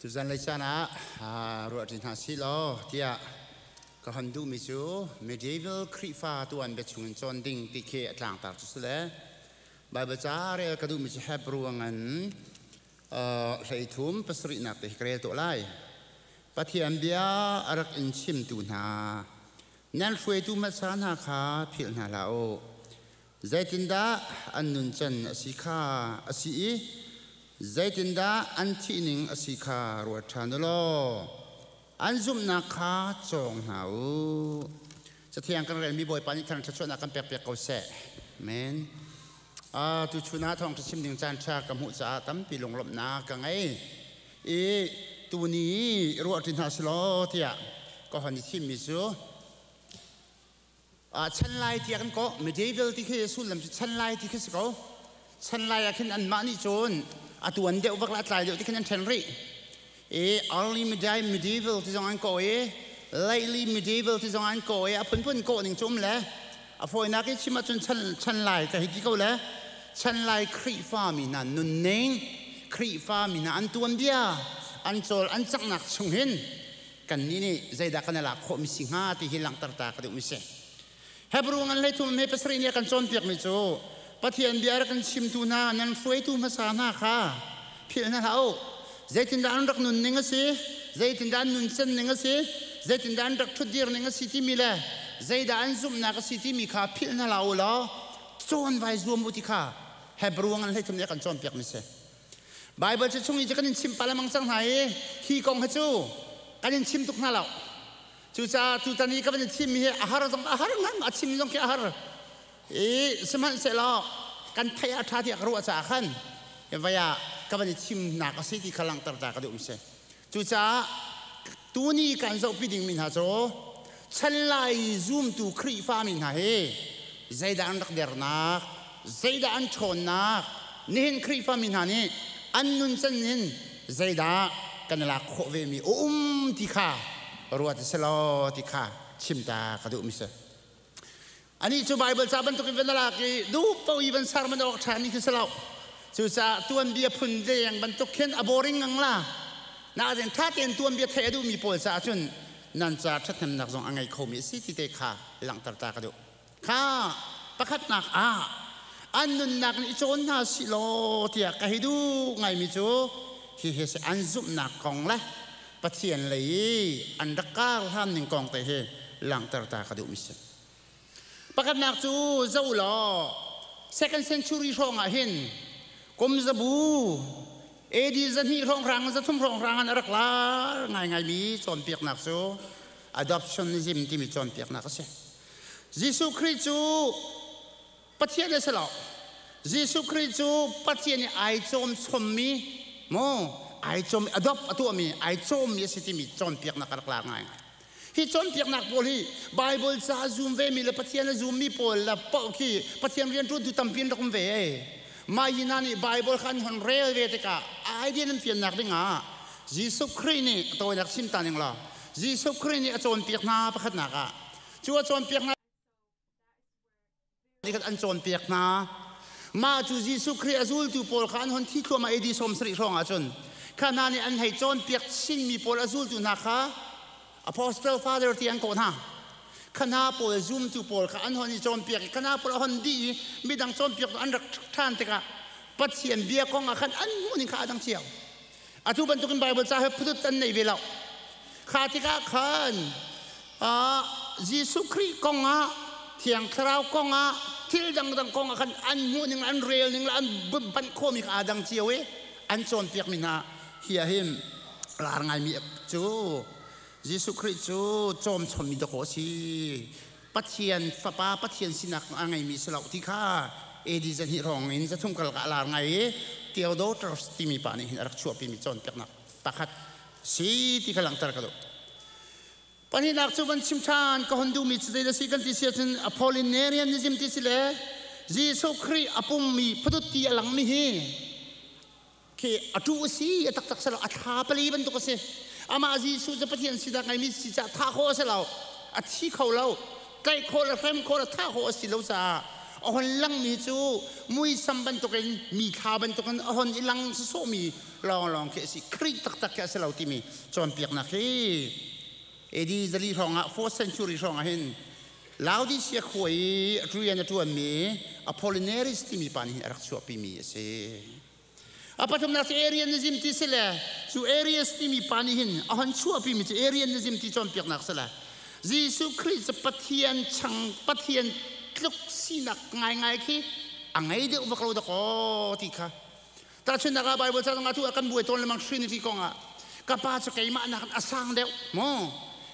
Tuzan lei caan ah ruahṭi hna sih law tiah ka hon duhmi cu medieval Khrihfa tuan bia chungin cawn ding ti khi a tlangtar cu si le Baibal ca rel ka duhmi cu Hebrew ngan 37 pasarihnak te hi ka rel tuah lai. Pathian bia a rak in chimtu hna nan hruaitu hmasa hna kha philh hna hlah u. Zeitindah an nuncan a si kha a si i zeitindah an thihning a si kha ruat ṭhan u law an zumhnak kha cawng hna u. Cathiang kan relmi Bawipa nih thar thluachuahnak kan pekpiak ko seh. Amen. Tuchun ah thawngṭha chim ding caan ṭha ka hmuh caah tampi lunglawmhnak ka ngei. I tuni ruahṭi hna selaw tiah ka hon i thimmi cu Chan lai tiah kan kawh. Medieval ti khi sullam cu chan lai ti khi si ko. Chan lai ah khin anmah nih cun a tuan deuh vak le a tlai deuh ti khin an ṭhen rih. I early medieval ti zong an kawh i lately medieval ti zong an kawh i a phunphun kawh ning cu um le a fawinak i chim ahcun chan, chan lai ka hei ti ko le chan lai Khrihfa mi hna nunning Khrihfa mi hna an tuanbia an cawl an caknak chung hin kannih nih zeidah kan i lak khawhmi si hnga ti hi langhter ta ka duhmi si. Hebrew ngan 13 me 7 nih a kan cawnpiakmi cu Pathian bia rak kan chimtu hna nan hruaitu hmasa hna kha philh hna hlah u. Zeitindah an rak nun ning a si, zeitindah an nun ning a si, zeitindah an rak ṭhutdir ning a si timi le zeidah an zumhnak a si timi kha philh hna hlah u law cawn vai zuam u ti kha Hebrew ngan 13 nih a kan cawnpiakmi si. Baibal cu chung i cu kan in chimh pah lengmang cang hna i hi kong hi cu kan in chim tuk hna lo. Cucaah tutan i ka van in chimmi hi a har zong a har ngang, a chim zong khi a har. I sihmanhsehlaw kan theih a ṭha tiah ka ruah caah khan vai ah ka van i chimnak a si ti kha langhter ta ka duh si. Cucaah tuni kan zohpi dingmi hna cu chan lai zumtu Khrihfami hna hi zeidah an rak dernak, zeidah an ṭhawnnak, nihin Khrihfami hna nih an nuncan in zeidah kan i lak khawh vemi a um ti kha ruat a si lo ti kha chim ta ka duhmi si. Anih cu Baibal ca bantuk in van a lak i duh paoh i van serman awk ṭhami khi si lo. Cucaah tuanbia phun leng bantuk khin a boring ngang la. Nain ṭha tein tuanbia theih a duhmi pawl caah cun nan ca ṭhathnemnak zong a ngei khomi a si ti te kha langhter ta ka duh. Kha pakhatnak ah an nunnak nih i cawn hna sih law tiah ka hei duh ngaimi cu hihi si an zumhnak kong le Pathian lei i an rak kar hlan ning kong te hi langhter ta ka duhmi si. Pakhatnak cu zoh law second century hrawng ah hin kum zabu AD 200 hrawnghrang 300 hrawnghrang an rak lar ngaingaimi cawnpiaknak cu adoptionism timi cawnpiaknak a si. Jesuh Khrih cu Pathian a si lo. Jesuh Khrih cu Pathian i ai cawm chommi maw ai cawm adopt a tuahmi ai cawmmi a si timi cawnpiaknak a rak lar ngaingai. Hi cawnpiaknak pawl hi Bible ca a zum vemi le Pathian a zummi pawl le paoh khi Pathian rianṭuantu tampi an rak um ve ei. Mah hi hna nih Bible kha an hon rel ve tikah idea an fiannak dingah Jesuh Khrih nih tawinak chim ta ning law Jesuh Khrih nih a cawnpiak hna pakhatnak ah cu a cawnpiak hna nih an cawnpiak hna. Mah cu Jesuh Khrih a zultu pawl kha an hon thi thluahmah AD 70 hrawng ahcun kha hna nih an hei cawnpiak chinmi pawl a zultu hna kha Apostle Father ti an kawh hna. Kha hna pawl zumtu pawl kha an hon i cawnpiak i kha hna pawl a hon dih i midang cawnpiak an rak ṭhan tikah Pathian bia kong ah khan an hmuhning kha a dang cio. Atu bantukin Bible ca he phutut an nei ve lo. Kha tikah khan Jesuh Khrih kong ah Thiang Thlarau kong ah thil dangdang kong ah khan an hmuh ning an rel ning le an banh khawhmi kha aa dang cio i an cawnpiakmi hna hi ah hin lar ngaimi cu Jesuh Khrih cu cawmchommi dawkaw a si. Pathian Fapa Pathian sinak a ngeimi si lo ti kha AD 200 hrawng in 300 kal ka lar ngai i Theodotus timi pa nih hin a rak chuahpimi cawnpiaknak pakhat si ti kha langhter ka duh. Pahnihnak cu van chim ṭhan ka hon duhmi cu zeidah si kan ti si ahcun Apollinarianism ti si le Jesuh Khrih a pummi phutut ti a langmi hi khi a ṭu a si a taktak si lo a thla pali bantuk a si. Amah Jesuh cu Pathian sinak ngeimi si caah thah khawh a si lo. A thi kho lo. Tlaih khawh le hrem khawh le thah khawh a si lo caah A hon langmi cu muisam bantukin mi thla bantukin a hon i lang sawsawhmi lawnglawng khi a si. Khrih taktak khi a si lo timi cawnpiaknak hi AD 400 hrawngah, 4th century hrawngah hin Laodicea khua i rian a ṭuanmi Apollinaris timi pa nih hin a rak chuahpimi a si. A pathumnak cu Arianism ti si le cu Arius timi pa nih hin a hon chuahpimi cu Arianism ti cawnpiaknak si le Jesuh Khrih cu Pathian chang Pathian tluk sinak ngaingai khi a ngei deuh vak lo dakaw ti kha. Tahchunhnak ah, Bible ca zongah tu ah kan buai tawn lengmang Trinity kong ah. Ka pa cu keimah nakin a sang deuh maw?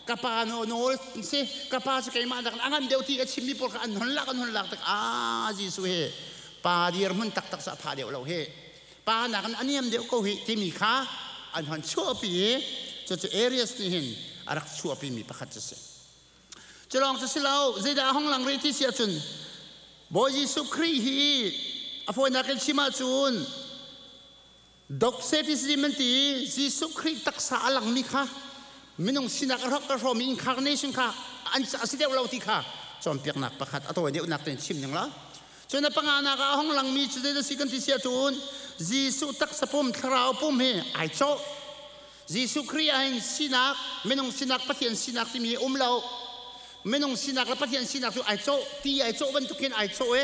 Ka pa no nawl si, ka pa cu keimah nakin a ngan deuh ti a chimmi pawl kha an hon lak tik ah, Jesuh hi pa dirhmun taktak cu a pha deuh lo hi, pa nakin a niam deuh ko hi timi kha an hon chuahpi i cucu Arius nih hin a rak chuahpi mi pakhat cu si. Cu lawng cu si lo, zeidah a hong lang rih ti si ahcun, Bawi Jesuh Khrih hi a fawinak in chim ahcun Docetism an ti. Jesuh Khrih taksa a langmi kha minung sinak a rak a hrawmi incarnation kha an a si deuh lo ti kha cawnpiaknak pakhat, a tawi deuhnak tein chim ning la. Cun a panganak ah a hong langmi cu zeidah si kan ti si ahcun, Jesuh taksa pum, thlarau pum hi ai cawh. Jesuh Khrih ah hin sinak, minung sinak, Pathian sinak timi um lo. Minung sinak le Pathian sinak cu ai cawh, ti ai cawh bantukin ai cawh i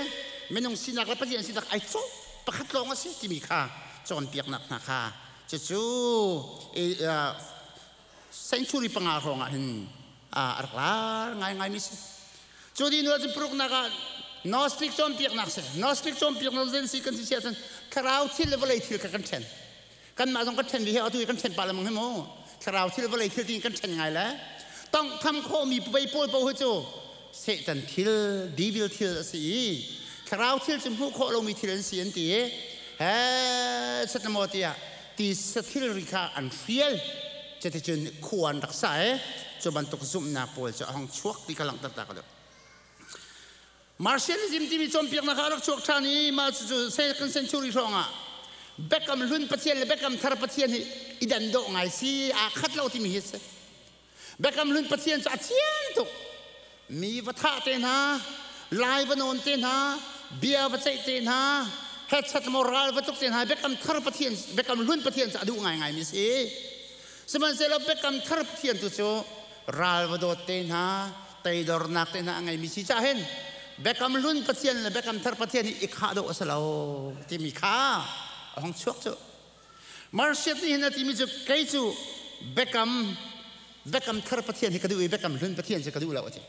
minung sinak le Pathian sinak ai cawh, pakhat lawng a si timi kha cawnpiaknak hna kha, cucu century 5 hrawng ah hin a rak lar ngaingaimi si. Cu ni nu cun paruknak ah Gnostic cawnpiaknak si. Gnostic cawnpiaknak zen si kan si si ahcun, thlarau thil le vawlei thil kha kan ṭhen. Kanmah zong kan ṭhen ve hi, atu hi kan ṭhen pah lengmang hi mu. Thlarau thil, vawlei thil tiin kan ṭhen ngai le tonghtham khawhmi vei pawl paoh hi cu Satan thil, devil thil a si i thlarau thil cu hmuh khawh lomi thil an si an ti i he satamaw tiah ti thilri kha an hrial. Cuticun khua an rak sa i cu bantuk zumhnak pawl cu a hong chuak ti kha langhter ta ka duh. Martialism timi cawnpiaknak ah rak chuak ṭhan i mah cucu second century hrawngah Biakam Hlun Pathian le Biakam Thar Pathian hi i dan dawh ngai si, aa khat lo timi hi a si. Biakam Hlun Pathian cu a thian tuk. Mi va thah te hna, lai va nawn te hna, bia va ceih te hna, hetchat maw ral va tuk te hna, Biakam Thar Pathian, Biakam Hlun Pathian cu a duh ngaingaimi a si. Sihmanhsehlaw Biakam Thar Pathian tu cu ral va dawt te hna, teidornak te hna a ngeimi si cah hin Biakam Hlun Pathian le Biakam Thar Pathian hi i khah dawh a si lo timi kha a hong chuak cu. Marcion nih hin a timi cu, kei cu Biakam Thar Pathian hi ka duh i Biakam Hlun Pathian cu ka duh lo, a ti.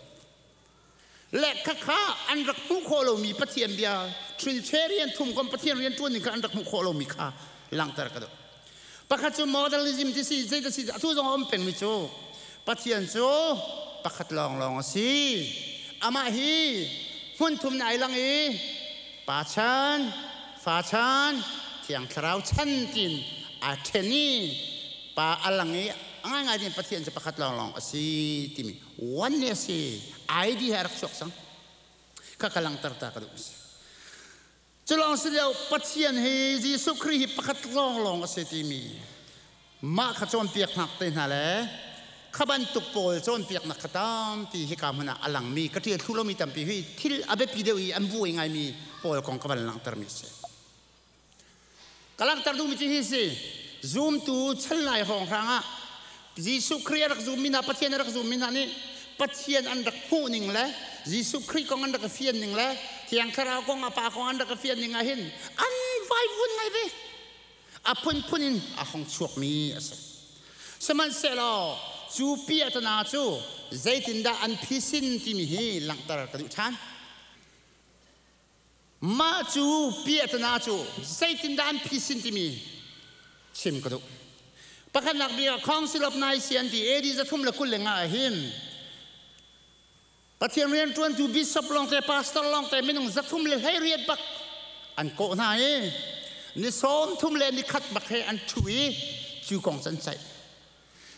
Le khakha an rak hmuh khawh lomi Pathian bia, Trinitarian thumkom Pathian rian ṭuan ning kha an rak hmuh khawh lomi kha langhter ka duh. Pakhat cu modalism ti si. Zei si, atu zong a um pengmi cu Pathian cu pakhat lawnglawng a si. Amah hi hmun thum na ai lang i Pa chan, Fa chan, Thiang Thlarau chan tiin aa ṭhen i Pa a lang i a ngaingai tin Pathian cu pakhat lawnglawng a si timi oneness hi ID he a rak chuak cang kha ka langhter ta ka duh si. Cu lawng si lio, Pathian hi, Jesuh Khrih hi pakhat lawnglawng a si timi mah kha cawnpiak hnak te hna le kha bantuk pawl cawnpiaknak kha tampi hika hmun ah a langmi, ka ṭial thlu lomi tampi hi, thil a biapi deuh i an buai ngaimi pawl kong ka van langhtermi a si. Ka langhter duhmi cu hi si: Zumtu chan lai hrawng hrang ah Jesuh Khrih a rak zummi hna, Pathian a rak zummi hna nih Pathian an rak hmuh ning le Jesuh Khrih kong an rak i fian ning le Thiang Thlarau kong, a Pa kong an rak i fian ning ah hin an vaivun ngai ve. A phunphun in a hong chuakmi a si. Sihmanhsehlaw cu piahtana cu zeitindah an phisin timi hi langhter ka duh ṭhan. Mah cu piahtana cu zeitindah an phisin timi chim ka duh. Pakhatnak bik ah Council of Nicaea an ti, AD 325 ah hin Pathian rianṭuantu bishop lawngte, pastor lawngte minung 318 bak an kawh hna i ni 31 bak he an ṭhu i cu kong cu an ceih.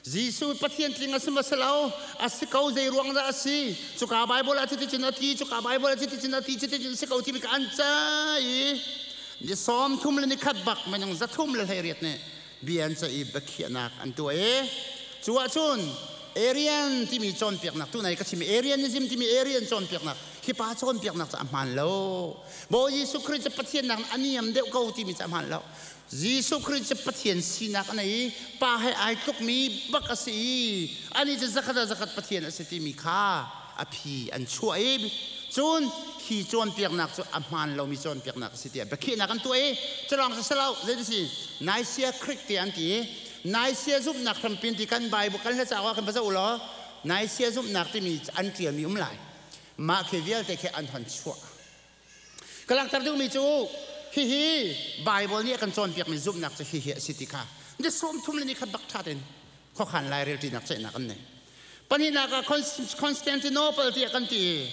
Jesuh Pathian tling a si maw si lo? A si ko, zei ruang dah a si? Cuka Bible ah cuticun a ti, cuka Bible ah cuticun a ti, cuticun si ko timi kha an ceih i ni 31 bak minung 318 nih bia an ceih i biakhiahnak an tuah i cu ahcun Arian timi cawnpiaknak, tunai ka chim Arianism timi, Arian cawnpiaknak Hi pa cawnpiaknak cu a hmaan lo. Bawi Jesuh Khrih cu Pathian nakin a niam deuh ko timi cu a hmaan lo. Jesuh Khrih cu Pathian sinak a nei i pa he ai tlukmi bak a si i anih cu zakhat ah zakhat Pathian a si timi kha a phi an chuah i cun hi cawnpiaknak cu a hmaan lomi cawnpiaknak a si tiah biakhiahnak an tuah i culawng cu si lo. Zei si? Nicaea Creed tiah an ti i Nicaea zumhnak hrampi an ti. Kan Bible kan hla cauk ah kan va zoh u law Nicaea zumhnak timi an ṭialmi um lai. Mah khi vialte khi an hon chuah. Ka langhter duhmi cu hihi Bible nih a kan cawnpiakmi zumhnak cu hihi a si ti kha ni 33 le ni khat bak ṭha tein khuakhan lairelṭinak ceihnak an nei. Pahnihnak ah Constantinople tiah kan ti.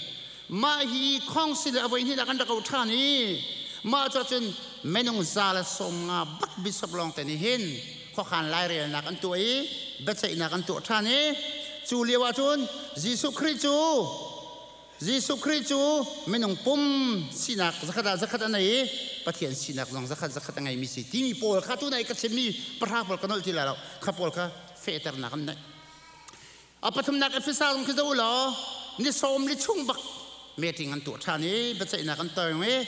Mah hi council a voi hnihnak an rak auh ṭhan i mah cu cun minung 150 bak bishop lawng te nih hin khuakhan lairelnak an tuah i biaceihnak an tuah ṭhan i cu lio ah cun Jesuh Khrih cu Jesuh Khrih cu minung pum sinak zakhat ah zakhat a nei i Pathian sinak zong zakhat zakhat a ngeimi si timi pawl kha tunai ka chimmi pahra pawl ka nolh ti lai lo kha pawl kha fehternak an neih. A pathumnak Efesa zong khi zoh u law ni 40 chung bak meeting an tuah ṭhan i biaceihnak an tong i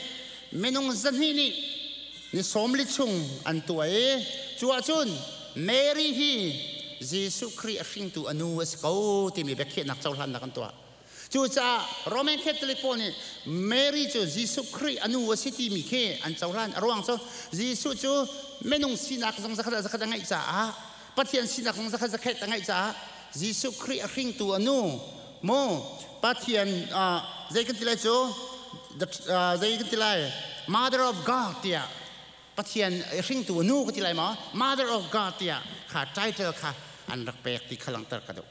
minung 200 nih ni 40 chung an tuah i cu ahcun Mary hi Jesuh Khrih a hringtu a nu a si ko timi biakhiahnak cohlannak an tuah. Cucaah Roman Catholic pawl nih Mary cu Jesuh Khrih a nu a si timi khi an cohlan. A ruang cu Jesuh cu minung sinak zong zakhat ah zakhat a ngeih caah Pathian sinak zong zakhat zakhat a ngeih caah Jesuh Khrih a hringtu a nu mu Pathian zei kan ti lai cu zei kan ti lai Mother of God tiah Pathian hringtu a nu ka ti lai maw Mother of God tiah kha title kha an rak pek ti kha langhter ka duh.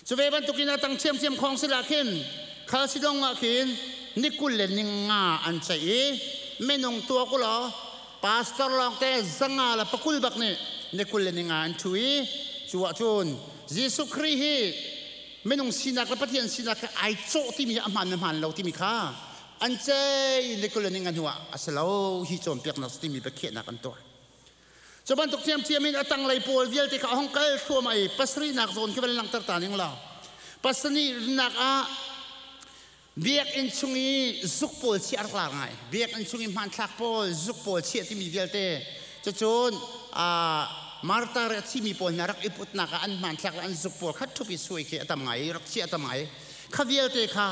Cu ve bantukin a tang ṭhiamṭhiam khawng sila khin Khalsidong ah khin ni 25 an ceih i minung tuak u law pastor lawngte 120 bak nih ni 25 an ṭhu i cu ahcun Jesuh Khrih hi minung sinak le Pathian sinak hi ai cawh timi hi a hmaan le hmaan lo timi kha an ceih. Ni 25 hnu ah a si lo, hi cawnpiaknak timi biakhiahnak an tuah. Cu bantuk ṭhiamṭhiam in a tanglei pawl vialte kha a hung kal thluahmah i pasarihnak zawn khi van langhter ta ning law pasarihnak ah biakinn chung i zuk pawl chiah a rak lar ngai. Biakinn chung i hmanthlak pawl zuk pawl chiah timi vialte cucun Marta re a thimi pawl hna rak i putnak ah an hmanthlak le an zuk pawl khat ṭhup i suai khi a tam ngai i rak chiah a tam ngai. Kha vialte kha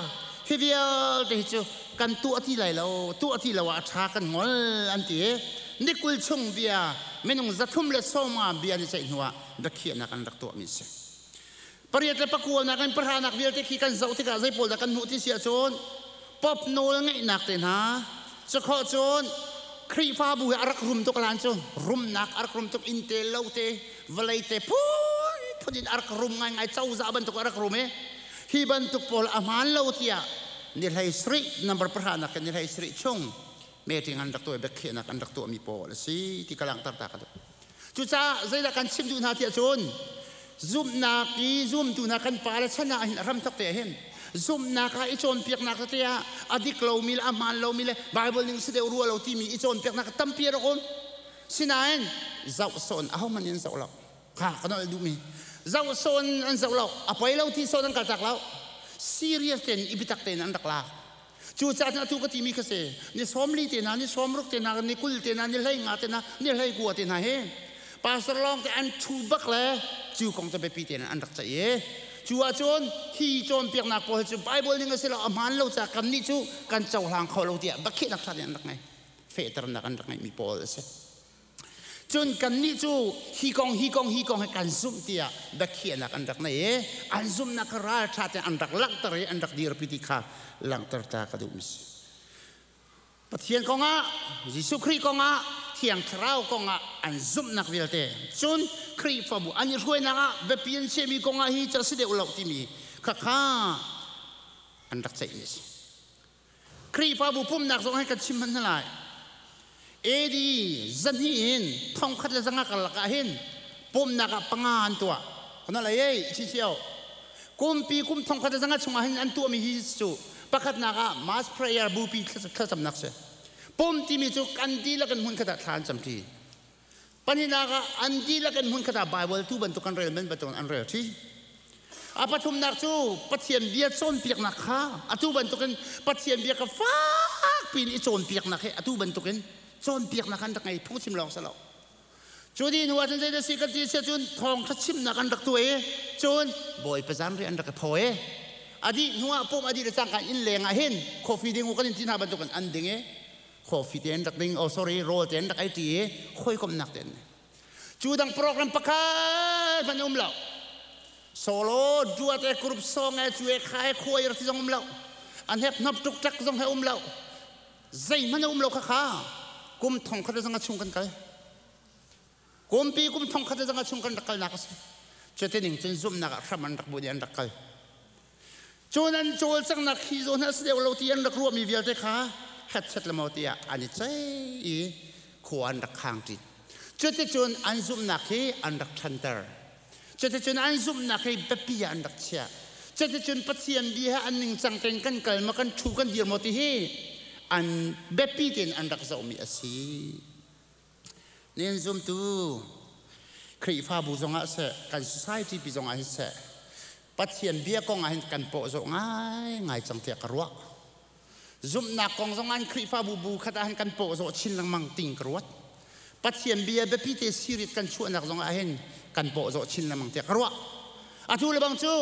hi vialte hi cu kan tuah ti lai lo, tuah ti lo ah a ṭha, kan ngol an ti i ni 20 chung bia minung 350 bia ni ceih hnuah biakhiahnak an rak tuahmi a si. Pariat le pakuanak in pahranak vialte khi kan zoh tikah zei pawl dah kan hmuh ti si ahcun pop nawl ngeihnak te hna cukhawh cun Khrihfabu hi a rak rum tuk lan cu rumnak a rak rum tuk, inn te lo te vawlei te phunphun in a rak rum ngaingai, cozah bantuk a rak rum i hi bantuk pawl a hmaan lo tiah ni 17 number pahranak in ni 17 chung meeting an rak tuah, biakhiahnak an rak tuahmi pawl a si ti ka langhter ta ka duh. Cucaah zeidah kan chim duh hna tiah cun zumhnak i zumtu hna kan pale chan ah hin a hramthok te ah hin zumhnak ah i cawnpiaknak tete ah a dik lomi le a hmaan lomi le Bible ning si deuh rua lo timi i cawnpiaknak tampi a rak um. Sinain zoh sawn ahohmanh in zoh lo kha ka nolh duhmi zoh sawn an zoh lo, a poi lo ti sawn an kaltak lo, serious tein i biatak tein an rak lak. Cucaah cun atu ka timi kha si ni 40 te hna, ni 60 te hna, ni 20 te hna, ni 15 te hna, ni 19 te hna hi pastor lawng te an thu bak le cu kong cu biapi tein an rak ceih i cu ahcun hi cawnpiaknak pawl cu Bible ning a si lo, a hmaan lo caah kannih cu kan cohlang kho lo tiah biakhiahnak ṭha tein an rak ngei, fehternak an rak ngeihmi pawl a si. Cun kannih cu hi kong, hi kong, hi kong hi kan zumh tiah biakhiahnak an rak nei i an zumhnak kha ralṭha tein an rak langhter i an rak dirpi ti kha langhter ta ka duhmi si. Pathian kongah, Jesuh Khrih kongah, Thiang Thlarau kongah an zumhnak vialte, cun Khrihfabu an i hruainak ah biapi an chiahmi kongah hi cu a si deuh lo timi khakha an rak ceihmi a si. Khrihfabu pumhnak zong hi kan chim hmanh hna lai. AD 200 in 1100 karlak ah hin pumhnak ah panga an tuah. Kana lai ei chi xiao. Kumpi kum 1100 chungah hin an tuahmi hi cu pakhatnak ah mass prayer bupi thlacamnak si. Pum timi cu kan dihlak in hmun khat ah thla an camṭi. Pahnihnak ah an dihlak in hmun khat ah Bible tu bantuk kan rel men bantuk an rel ṭhi. A pathumnak cu Pathian bia cawnpiaknak kha atu bantukin Pathian bia kha fakpi in i cawnpiaknak he atu bantukin cawnpiaknak an rak ngei phungchim lawng si lo. Cu ni hnu ah cun zeidah si kan ti si cun thawngṭha chimnak an rak tuah i cun Bawipa zanriah an rak i phaw i a dih hnu ah pum a dih le cangka inn leng ah hin coffee ding u kan in ti hna bantukin an ding i coffee te an rak ding, oh sorry, rawl te an rak ei ṭi i hawikomhnak te an Cu dang program pakhat hmanh um lo. Solo duat e group song e cu e kha e khuai ti zong um lo. An hek hnop tuk tak zong he um lo. Zeihmanh um lo kha kha. Kum thong khat zong a chung kan kal. Kumpi kum thong khat zong a chung kan rak kal nak a si. Cuti ning cun zumhnak ah hram an rak bu an rak kal. Cun an cawlcanghnak hi zawn a si deuh lo ti an rak ruahmi vialte kha hetchet le maw tiah an i ceih i khua an rak khang ṭi. Cuticun an zumhnak hi an rak ṭhanter. Cuticun an zumhnak hi biapi ah an rak chiah. Cuticun Pathian bia he an ningcang tein kan kal maw, kan ṭhu kan dir maw ti hi an biapi tein an rak zohmi a si. Nihin zumtu Khrihfabu zongah seh, kan society pi zongah hin seh, Pathian bia kong ah hin kan pawhzawh ngaingai cang tiah ka ruah. Zumhnak kong zong ah hin Khrihfabu bu khat ah hin kan pawhzawh chin lengmang ting ka ruat. Pathian bia biapi te sirit kan chuahnak zong ah hin kan pawhzawh chin lengmang tiah ka ruah. Atu le bang cu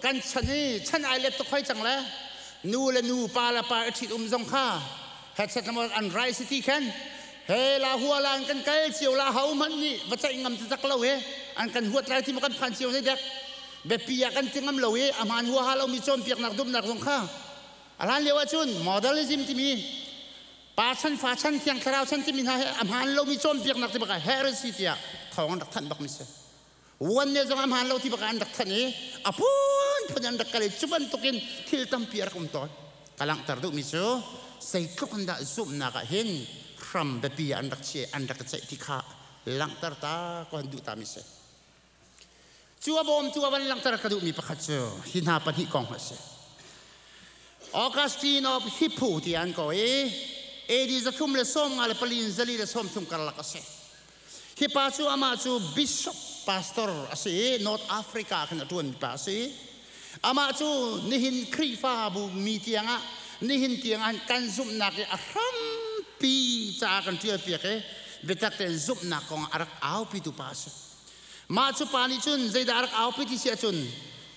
kan chan hi chan ai let tuk hoi cang le nu le nu, pa le pa i ṭhit um zong kha headset le an rai si ti khan he la hua la an kan kal cio la ho hmanh nih va ceih ngam taktak lo he an kan huat lai ti ma kan phan cio zei dek biapi ah kan ti ngam lo i a hmaan huaha lomi cawnpiaknak dumnak zong kha a hlan lio ahcun modernism timi pa chan fa chan thiang thlarau chan timi hna he a hmaan lomi cawnpiaknak ti bak heresy tiah thawng an rak thanh bak mi si. Wan ne zong a hmaan lo ti bak an rak thanh i a phunphun an rak kal i cu bantukin thil tampi a rak um tawn. Ka langhter duhmi cu zeitluk in dah zumhnak ah hin hram biapi ah an rak chiah an rak i ceih ti kha langhter ta ko han duh ta mi si. Cu a bawmtu a van langhter ka duhmi pakhat cu hi hna pahnih kong a si. Augustine of Hippo ti an ko i AD 354 in 430 karlak a si. Hi pa cu amah cu bishop pastor a si i North Africa khan a ṭuanmi pa a si. Amah cu nihin Khrihfabu mi tiangah nihin tiangah kan zumhnak i a hrampi caah kan ṭialpiak i biatak tein zumhnak kong a rak aupitu pa a si. Mah cu pa nih cun zeidah a rak aupi ti si ahcun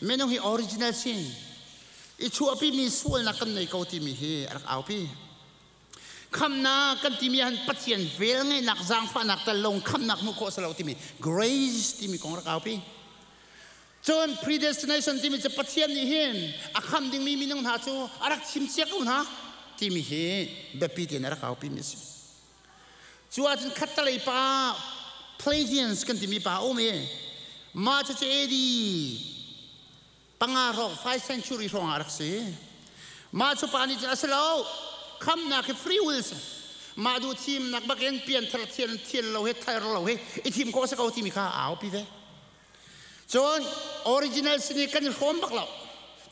minung hi original sin i chuahpimi sualnak kan nei ko timi hi a rak aupi. Khamnak kan timi ahhin Pathian velngeihnak zaangfahnak tal lawng khamnak hmuh khawh a si lo timi grace timi kong rak aupi. Cun predestination timi cu Pathian nih hin a kham dingmi minung hna cu a rak thim cia ko hna timi hi biapi tein a rak aupi mi a si. Cu ahcun khattalei pa Pelagians kan timi pa a um i mah cucu AD panga hrawng 5 century hrawng ah rak si. Mah cu pa nih cun a si lo. Khamnak hi free will si. Mah duh thimnak bakin pianthar thian thian lo he thar lo he i thim khawh si ko timi kha a aupi ve. Cun original sin i kan i hrawm bak lo.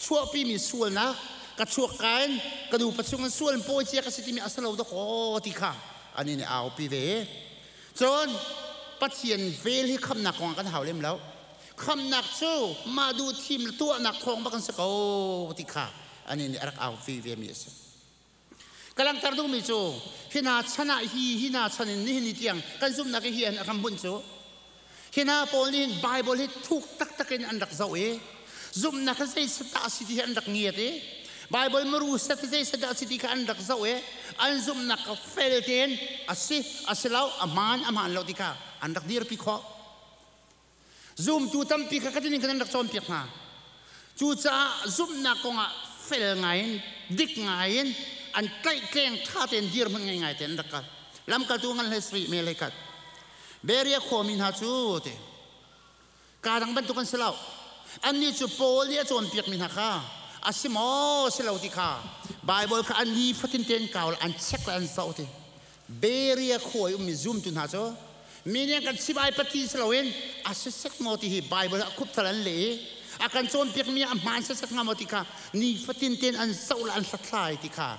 Chuahpi mi sualnak ka chuak ka in ka nu pa chung in sual pawi cia ka si timi a si lo dawkaw ti kha ani nih a aupi ve. Cun Pathian vel hi khamnak kong ah kan hau lem lo. Khamnak cu mah duh thim le tuahnak thawng bak an si ko ti kha ani nih a rak au ve vemi a si. Ka langhter duhmi cu hi hna chan ah hi hi hna chan in nihin ni tiang kan zumhnak hi an ram bunh cu hi hna pawl nih hin Bible hi thuk taktak in an rak zoh i zumhnak hi zei set dah a si ti hi an rak ngiat i Bible muru set hi zei set dah a si ti kha an rak zoh i an zumhnak kha fel tein a si a si lo a hmaan a hmaan lo ti kha an rak dirpi khawh. Zumtu tampi kha khatin in kan rak cawnpiak hna. Cucaah zumhnak kongah fel ngaiin, dik ngaiin, an tlaihtleng ṭha tein dirhmun ngei ngai tein an rak kal. Lamkaltu ngan hlei sarih me hlei khat. Berea khuami hna cu ti kaa dang bantuk an si lo. Annih cu Paul nih a cawnpiakmi hna kha a si maw si lo ti kha Baibal kha an nifatin tein kau an check le an zoh ti. Berea khua i ummi zumtu hna cu mi nih an kan chim ai pati si loin a sisek maw ti hi Baibal ah khupthal an leh i a kan cawnpiakmi a hmaan sisek hnga maw ti kha nifatin tein an zoh le an hlathlai ti kha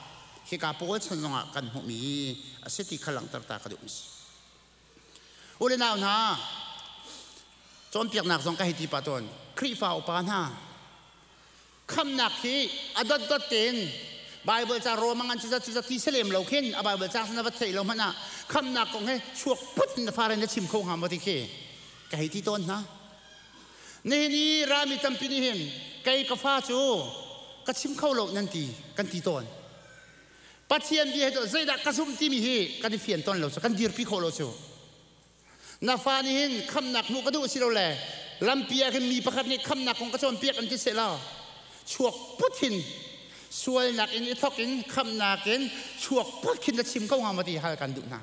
hika Paul chan zongah kan hmuhmi a si ti kha langhter ta ka duh mi si. U le nau hna, cawnpiaknak zong ka hei ti pah tawn. Khrihfa upa hna, Khamnak hi a dotdot tein Bible ca Rome ngan cu cu ti selem lo khin a Bible ca na va theih lo hmanh ah khamnak kong he chuak put in na fare na chim kho hnga maw ti khi ka hei ti tawn hna. Nihin i rami tampi nih hin kei ka fa cu ka chim kho lo nan ti kan ti tawn. Pathian bia hi zeidah ka zumh timi hi kan i fian tawn lo cu kan dirpi khawh lo cu. Na fa nih hin khamnak hmuh ka duh si lo le lampi ah khin mi pakhat nih khamnak kong ka cawnpiak an ti seh law chuak put hin sualnak in i thok in khamnak in chuak put khin na chim ko hnga maw ti hal kan duh hna.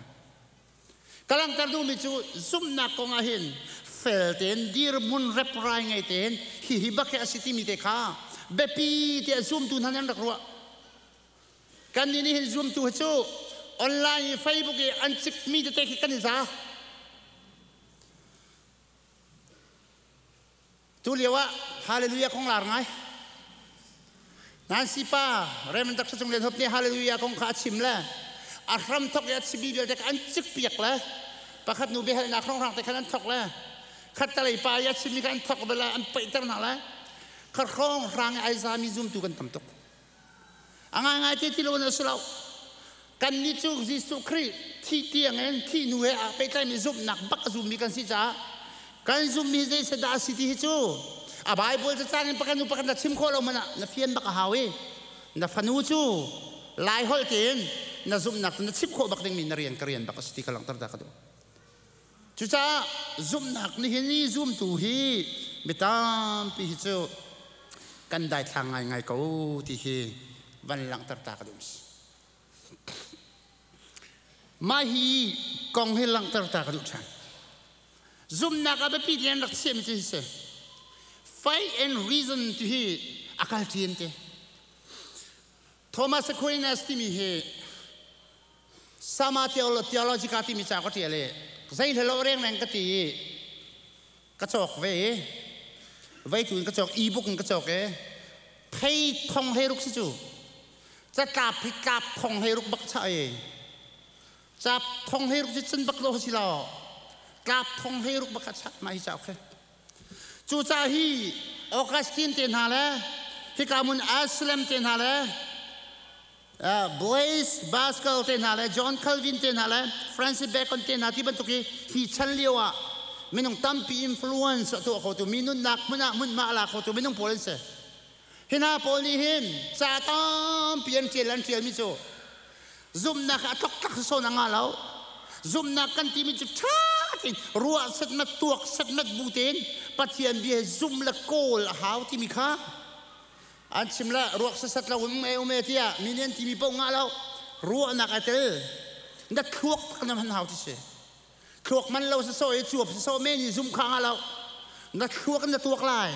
Ka langhter duhmi cu zumhnak kong ah hin fel tein dirhmun reprai ngei tein hihi bak hi a si timi te kha biapi tiah zumtu hna nih an rak ruah. Kannih nih hin zumtu hi cu online i Facebook i an cikmi tete khi kan i za. Tu lio ah hallelujah kong lar ngai. Nancy pa Raymond Dr. Cung Lian Hop nih hallelujah kong kha a chim le a hram thok i a chimmi vialte kha an cikpiak le pakhat nu biahalnak hrawnghrang te khan an thok le khat talei pa i a chimmi kha an thok bel an peihter hna le kha hrawnghrang i ai zami zumtu kan tam tuk. A ngaingai te ti lo na si lo. Kannih cu Jesuh Khrih thi tiang in thi nu he aa pehtlaimi zumhnak bak a zummi kan si caah kan zummi hi zei dah a si ti hi cu a Bible cacang in pakhat hnu pakhat na chim khawh lo hmanh ah na fian bak a hau i na fanu cu Lai holh tein na zumhnak cu na chim khawh bak dingmi na rian ka rian bak a si ti ka langhter ta ka duh. Cucaah zumhnak nihin i zumtu hi mi tampi hi cu kan daithlang ngaingai ko ti hi van langhter ta ka duh. Mah hi kong hi langhter ta ka duh ṭhan. Zumhnak a biapi ti an rak chiahmi cu hi si. Faith and reason ti hi a kal ṭi te. Thomas Aquinas timi hi Sama Theologica timi ca ka ṭial i zei hlelo rengmeng ka ti i ka cawk ve i veitu in ka cawk e-book in ka cawk i thei thong hlei ruk si cu catlap hi tlap thong hlei ruk bak chah i cap thong hlei ruk si cun bak lo si lo tlap thong hlei ruk bak chah mah hi cauk hi Cucaah hi Augustine te hna le hika mun Anselm te hna le Blaise Pascal te hna le John Calvin te hna le Francis Bacon te hna ti bantuk hi hi chan lio ah minung tampi influence a tuah khotu mi nunnak hmun ah hmunhma a la khotu minung pawl an si. Hi hna pawl nih hin ca tampi an ṭial an ṭialmi cu zumhnak a tloktlak sawn a ngah lo. Zumhnak kan timi cu ṭha tein ruah setmat tuak setmat bu tein Pathian bia zumh le kawl a hau timi kha an chim le ruak sasat lo um e um e tiah mi nih an timi paoh ngah lo ruahnak a tel na thluak tak na hman hau ti si thluak man lo sasaw i cuap sasaw men i zum kha nga lo na thluak na tuak lai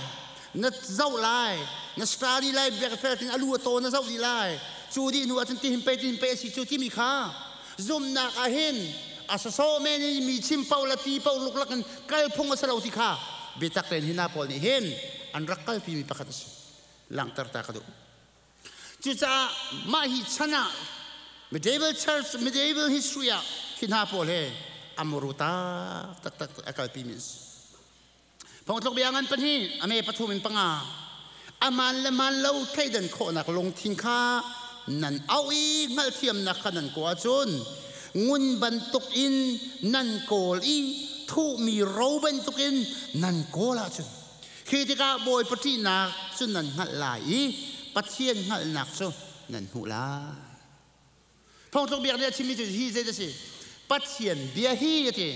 na zoh lai na study lai biak fel tin alu a to na zoh dih lai cu dih hnu ahcun tihin pe tihin pe a si cu timi kha zumnak ah hin a sasaw men in mi chim paoh la ti paoh luklak in kal phung a si lo ti kha biatak tein hi hna pawl nih hin an rak kalpi mi pakhat a si langhter ta ka duh Cucaah mah hi chan ah medieval church, medieval history ah hi hna pawl he amuru tak taktak a kalpi mi an si. Phongtluk bia ngan pahnih, a me pathum in panga. Aman le man lo thleidan khawhnak lungthin kha nan auh i hngalhthiamnak kha nan kaw ahcun ngun bantuk in nan kawl i thuhmi ro bantuk in nan kawl ahcun Khi tikah Bawipa ṭihnak cu nan hngalh lai i Pathian hngalhnak cu nan hmuh lai. Phongtluk biak nih a chimmi cu hi zei a si? Pathian bia hi a ti.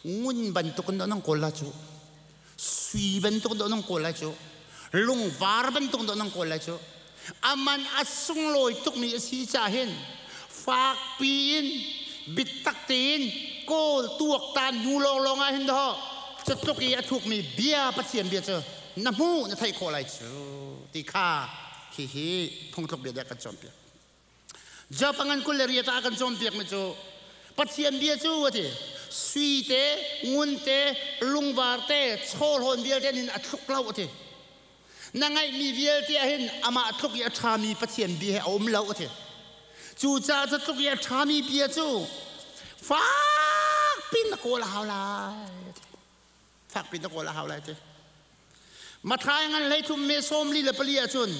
Ngun bantuk in nan kawl lai cu. Sui bantuk in nan kawl lai cu. Lungvar bantuk in nan kawl lai cu. Aman a sunglawi tukmi a si caah hin fakpi in biatak tein kawl tuaktan hnu lawnglawng ah hin dawh cutluk i a thukmi bia Pathian bia cu na hmuh na theih khawh lai cu ti kha hihi phungtluk bia nih a kan cawnpiak. Job a ngan 28 ah a kan cawnpiakmi cu Pathian bia cu a ti sui te ngun te lungvar te chawhlawn vialte nin a tluk lo a ti. Na ngaihmi vialte ah hin amah tluk i a ṭhami Pathian bia he a um lo a ti. Cucaah cu tluk i a ṭhami bia cu fakpi na kawl a hau lai. Fakpi na kawl a hau lai ti. Matthai ngan 13 me 44 ahcun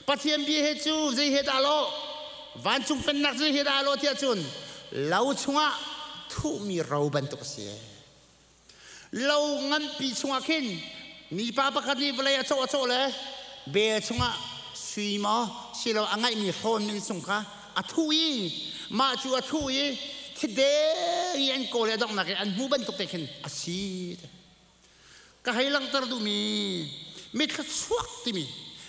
Pathian bia he cu zei he dah lawh vancung pennak zei he dah lawh tiah cun lo chungah thuhmi ro bantuk a si. Lo nganpi chungah khin mipa pakhat nih vawlei a cawh a cawh le bel chungah sui maw silo a ngaihmi hrawn min sung kha a thuh i mah cu a thuh i thideng i an kawl i a donghnak i an hmu bantuk te khin a si. Ka hei langhter duhmi mithluachuak timi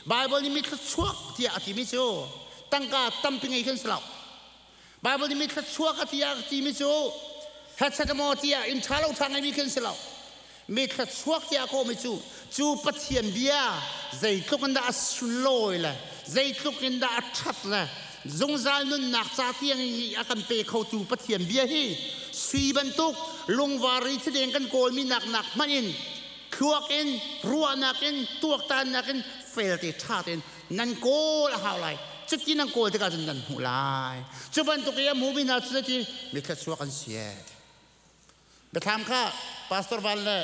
Baibal nih mithluachuak tiah a timi cu tangka tampi ngei khin si lo. Baibal nih mithluachuak a tiah a timi cu hetchet maw tiah inn ṭha lo ṭha ngeimi khin si lo. Mithluachuak tiah a kawhmi cu cu Pathian bia zeitluk in dah a sunlawi le zeitluk in dah a ṭhat le zungzal nunnak ca tiang i a kan pe khotu Pathian bia hi sui bantuk lungvar i thideng kan kawlmi nak nak hmanh in thluak in ruahnak in tuaktannak in felte ṭha tein nan kawl a hau lai. Cuti nan kawl tikah cun nan hmuh lai. Cu bantuk i a hmumi hna cu ti mithluachuak an si. Biathlam kha Pastor Van le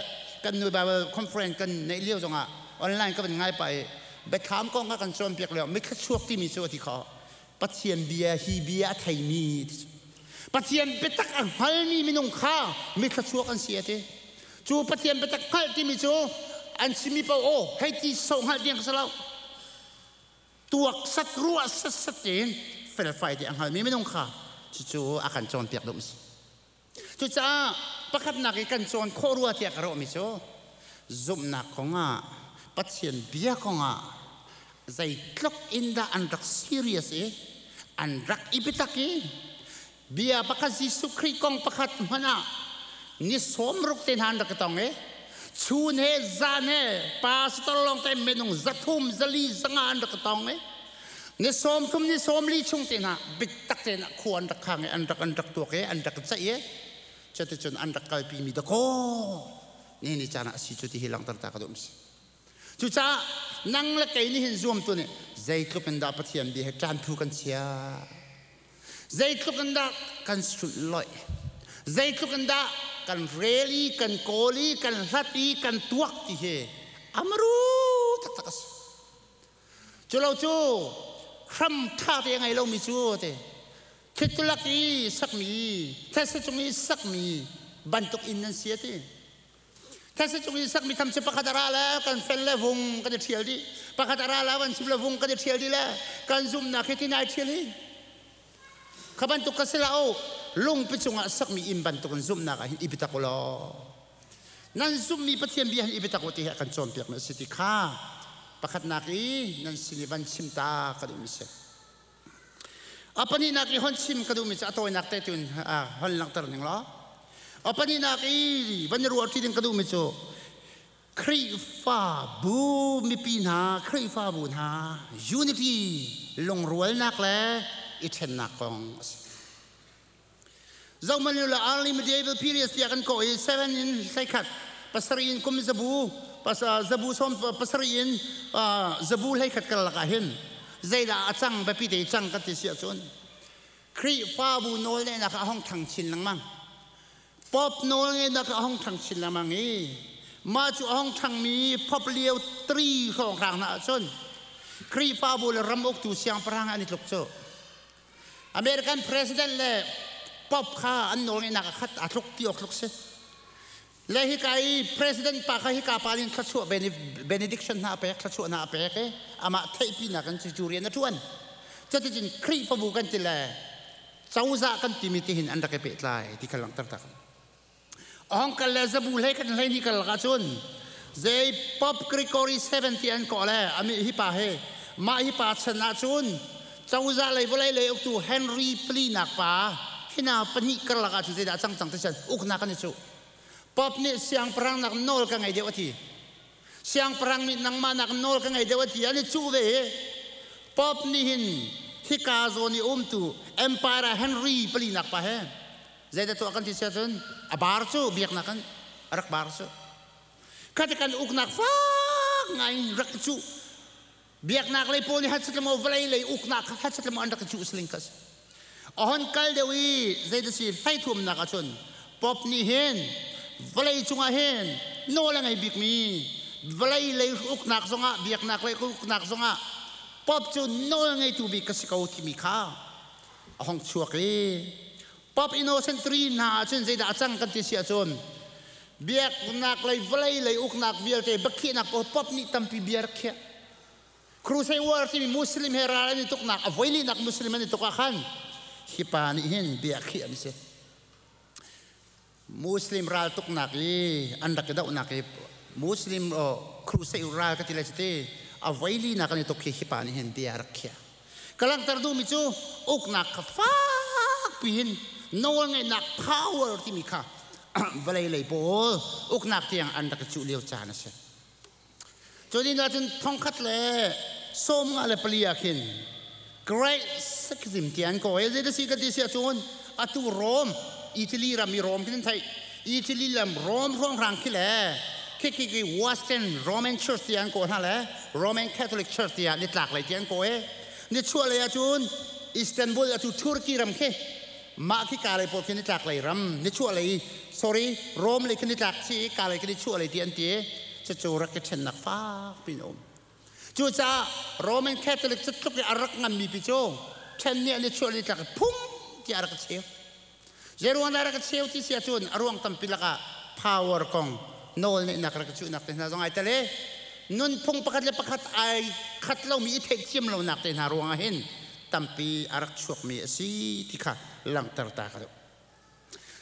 kan nu Bible conference kan neih lio zongah online ka van ngai pah i biathlam kong kha kan cawnpiak lio mithluachuak timi cu a ti kho. Pathian bia hi bia a theimi Pathian biatak a hngalmi minung kha mithluachuak an si a ti. Cu Pathian biatak hngalh timi cu an chimmi paoh aw hei ti so hngalh ding ka si lo. Tuak sat ruah sat sat tein felfai te a hngalmi minung kha cucu a kan cawnpiak duh si. Cucaah pakhatnak i kan cawn khawh rua tiah ka ruahmi cu zumhnak kongah Pathian bia kongah zeitluk in dah an rak serious i an rak i biatak i bia pakhat Jesuh Khrih kong pakhat hmanh ah ni 60 te hna an rak i tong i chun he zan he pastor lawng te minung 300 400 500 an rak i tong i ni 30 ni 40 chung te hna bitak tein khua an rak khang i an rak an rak tuak i an rak ceih i cuticun an rak kalpi mi dakaw ni ni caan ah a si cu ti hi langhter ta ka duh si. Cucaah nang le kei nih hin zuam tu nih zeitluk in dah Pathian bia he ṭan phu kan chia, zeitluk in dah kan sulhlawih, zeitluk in dah kan rel i kan kawl i kan hlat i kan tuak ti hi amaru taktak a si. Culo cu hram ṭha te a ngei lomi cu te thitulak i sakmi thetse cung i sakmi bantuk inn nan si a ti. Thetse cung i sakmi tham cu pakhat a ra le kan fel le vung kan i ṭhial dih. Pakhat a ra le kan chim le vung kan i ṭhial dih le kan zumhnak hi tin ai ṭhial hi. Kha bantuk ka si la o lungpi cungah sakmi inn bantuk in zumhnak ah hin i biatak u law nan zumhmi Pathian bia hin i biatak u ti hi a kan cawnpiakmi a si ti kha pakhatnak i nan sin i van chim ta ka duhmi si. A pahnihnak i hon chim ka duhmi cu a tawinak te tun hon langhter ning law a pahnihnak i van i ruah ṭi ding ka duhmi cu Khrihfabu mipi hna, Khrihfabu hna unity lungrualnak le i ṭhennak kong a si. Zohmanh la early medieval period tiah kan kawh i 7 in 11 pasarih in kum zabu zabu sawm pasarih in zabu 11 karlak ah hin zeidah a cang biapi te cang kan ti si ahcun Khrihfabu nawlngeihnak a hong ṭhang chin lengmang. Pope nawlngeihnak a hong ṭhang chin lengmang i mah cu a hong ṭhangmi Pope Leo III hrawnghrang hna ahcun Khrihfabu le ram uktu siangpahrang an i tluk cu. American president le Pope kha an nawlngeihnak a khat aa tluk ti awk tluk si. Le hika i president pa kha hika pa nih thluachuah benediction hna a pek, thluachuah hna a pek i amah theihpinak in cucu rian a ṭuan. Cuticun Khrihfabu kan ti le cozah kan timi tihin an rak i pehtlai ti kha langhter tak. Ahong kal le zabu hlei kan hlei ni kal lakah cun zei Pope Gregory 70 an kawh le ami hi pa he mah hi pa chan ah cun cozah lei vawlei lei uktu Henry Plinak pa hina pahnih karlak ah cun zeidah cang cang ti chan uknak an i cuh. Pope nih siangpahrang nak nawl ka ngei deuh a ti. Siangpahrang nih nangmah nak nawl ka ngei deuh a ti an i cuh ve i Pope nih hin hika zawn i umtu Empire Henry palinak pa he zeidah tuah kan ti sia cun a bar cu biaknak kan a rak bar cu khati kan uknak fak ngai in rak i cuh biaknak lei pawl nih hat maw vawlei lei uknak kha hat maw an rak i cuh siling kha a hon kal deuh i zeidah si hleithuamnak ah cun Pope nih hin vawlei cungah hin nawl a ngei bikmi Vawlei lei uknak zongah, biaknak lei uknak zongah Pope cu nawl ngeitu bik ka si ko timi kha a hong chuak i Pope Innocent III hna ahcun zeidah a cang kan ti si ahcun biaknak lei vawlei lei uknak vialte biakhiahnak pawl Pope nih tampi bia rak khiah. Crusade War timi Muslim he ral an i tuknak a voilinak Muslim an i tuk ah khan hi pa nih hin bia khiah an si. Muslim ral tuknak i an rak i dohnak i Muslim crusade ral ka ti lai te a voilinak an i tuk hi hi pa nih hin bia rak khiah. Ka langhter duhmi cu uknak kha fak piin nawlngeihnak power timi kha vawlei lei pawl uknak tiang an rak i cuh lio caan a si. Cu ni ahcun 1054 ah khin Great Schism ti an kawi. Zei si ka ti si ahcun atu Rome, Italy ram i Rome khin theih. Italy lam Rome hrawnghrang khi le khi khi khi Western Roman Church ti an kaw hna le Roman Catholic Church tiah nitlak lei ti an kaw i nichuah lei ahcun Istanbul atu Turkey ram khi mah khi ka lei pawl khi nitlak lei ram nichuah lei sorry Rome lei khi nitlak si ka lei khi nichuah lei ti an ti cucu rak i ṭhennak fak piin a um cucaah Roman Catholic cu tluk i a rak nganmi pi cu ṭhen nih an i chuah nitlak i phung tiah a rak i cheu zeiruang dah rak i cheu ti si ahcun a ruang tampi lakah power kong nawl neihnak rak i cuhnak te hna zong ai tel i nunphung pakhat le pakhat ai khat lomi i theihthiam lonak te hna ruangah hin tampi a rak chuakmi a si ti kha langhter ta ka duh.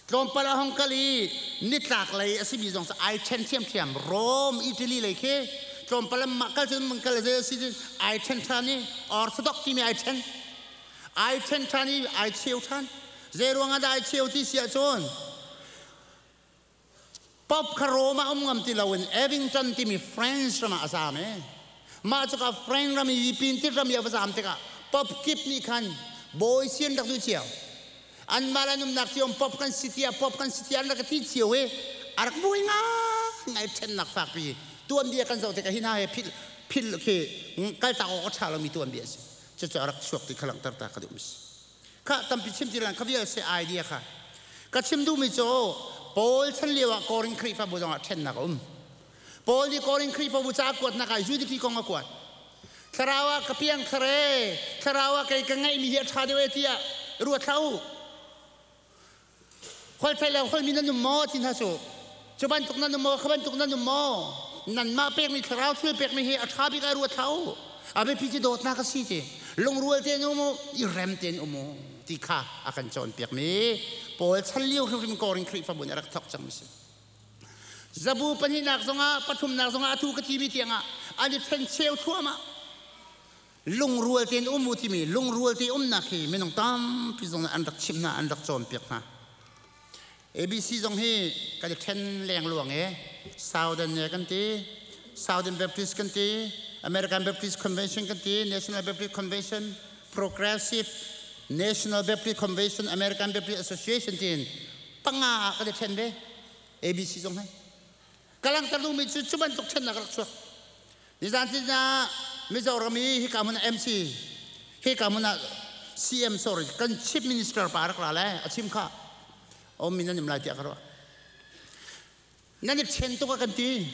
Tlawmpal a hong kal i nitlak lei a simi zong cu ai ṭhen ṭhiamṭhiam. Rome, Italy lei khi tlawmpal mah kal cun mang kal zei a si cun ai ṭhen ṭhan i Orthodox timi ai ṭhen. Ai ṭhen ṭhan i ai cheu ṭhan. Zei ruangah dah ai cheu ti si ahcun Pope kha Rome ah um ngam ti loin Abington timi French ram ah a zaam i mah cuka French ram i pintit ram i a va zaam tikah Pope kip nih khan bawi si an rak duh cio. Anmah le an umnak cio Pope kan si tiah Pope kan si tiah an rak ti cio i a rak buai ngai ṭhennak fakpi tuanbia kan zoh tikah hi hna he philh philh khi kaltak awk a ṭha lomi tuanbia a si. Cucu a rak chuak ti kha langhter ta ka duh mi si. Kha tampi chim ti lan kha vial se idea kha ka chim duhmi cu Paul chan lio ah Korin Khrihfabu zongah ṭhennak a um. Paul nih Korin Khrihfabu ca a kuatnak ah Judity kong a kuat. Thlarau ah ka piang thar e, thlarau ah kei ka ngeihmi hi a ṭha deuh e tiah ruat hlah u. Holh theih lo holhmi nan um maw ti hna cu. Cu bantuk nan um maw, kha bantuk nan um maw? Nanmah pekmi thlarau thil pekmi hi a ṭha bik ah ruat hlah u. A biapi cu dawtnak a si ti. Lungrual tein um u, i rem tein um u ti kha a kan cawnpiakmi Paul chan lio hrimhrim Korin Khrihfabu nih a rak thawk cangmi si. Zabu pahnihnak zongah pathumnak zongah atu ka timi tiangah an i ṭhen cheu thluahmah. Lungrual tein um u timi lungrual te umnak hi minung tampi zong nih an rak chimh hna, an rak cawnpiak hna. ABC zong hi kan i ṭhen lengluang i Southern ne kan ti, Southern Baptist kan ti, American Baptist Convention kan ti, National Baptist Convention, Progressive National Baptist Convention, American Baptist Association tiin panga ah kan i ṭhen ve. ABC zong hi. Ka langhter duhmi cu cu bantuk ṭhennak rak chuak. Nizan ah Mizoram i hika hmun ah MC, hika hmun ah CM sorry, kan Chief Minister pa rak ra le a chim kha. Om min nan im lai tiah ka ruah. Nan i ṭhen tuk a kan ti.